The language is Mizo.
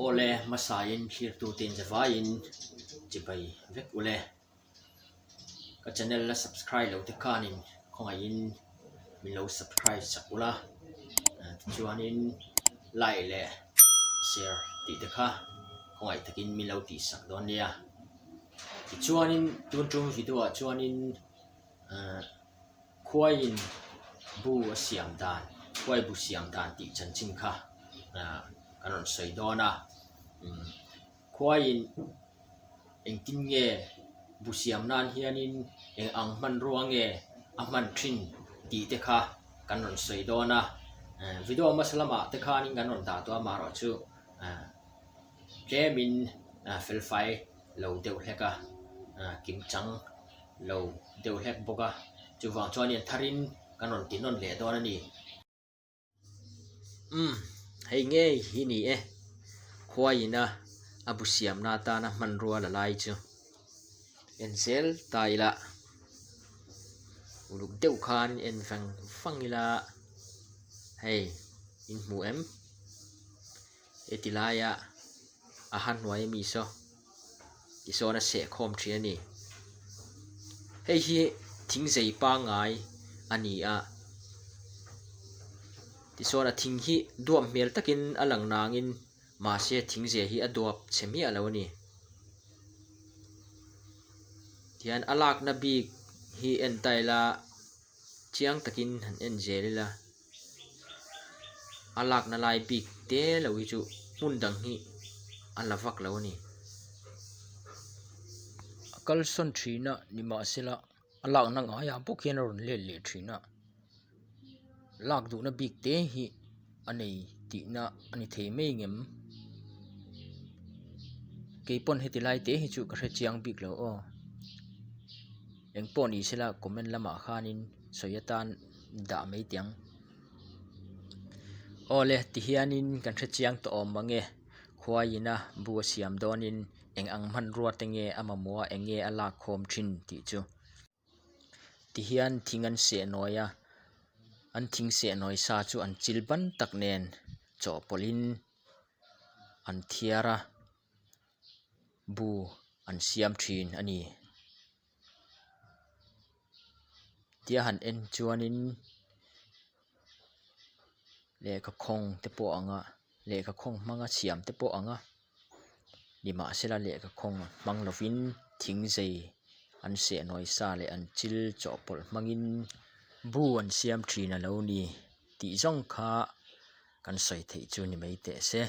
Awle hmasain thlirtute inzavaiin chibai vek ule. Ka channel la subscribe lo te khanin khawngaihin min lo subscribe sak ula tichuanin like leh share tih te kha khawngaih takin min lo tih sak dawn nia. Tichuanin tun tum video ah chuanin ahh khuaiin bu a siam dan khuai bu siam dan tih chanchin kha ahh kan rawn sawi dawn a umm khuaiin engtin nge bu siam nan hianin eng ang hmanrua nge a hman thin tih te kha kan rawn sawi dawn a eh video hmasa lamah te khanin kan rawn dah tawh a amaherawhchu eh tlemin felfai lo deuh hlek a kimchang lo deuh hlek bawk a chuvang chuan in tharin kan rawn ti nawn leh dawn a ni. Umm hei ngei hi ni e khuaiin a a bu siamna atana hmanrua la lai chu en zel ta ila uluk deuh khan en vang vang ila hei in hmu em heti laia a ha hnuai ami saw tisawn a seh khawm thin a ni. Hei hi thing zei pangngai a ni a, tichuan a thing hi duap hmel takin a lang nangin mahse thing zia hi a duap chhe miah lo a ni. Tihian a lakna bik hi en ta ila chiang takin han en zel ila. A lakna lai bik te lo hi chu hmun dang hi a la vak lo a ni. A kalsawn thin a nimahsela a lakna ngaiah bawk hian a rawn let leh thin a lak duhna bik te hi a nei tihna a ni thei mai ngem keipawn heti lai te hi chu ka hre chiang bik lo aw engpawh ni sela comment lamah khanin sawi atan. Dah mai teh ang. Awle tihianin kan hre chiang tawh awm mang e. Khuaiin a bu a siam dawnin eng ang hmanrua te nge a mamawh a eng nge a lak khawm thin tih chu. Tihian thing an seh nawi a, an thing seh nawi sa chu an chil ban tak nen chawhpawlhin an thiar a, bu an siam thin a ni. Tia han en chuanin lehkha khawng te pawh a ang a lehkha khawng hmanga siam te pawh a ang a nimahsela lehkha khawng hmang lovin thing zei an seh nawi sa leh an chil chawhpawlh hmangin bu an siam thin a lo ni tih zawng kha kan sawi theih chu ni mai teh se.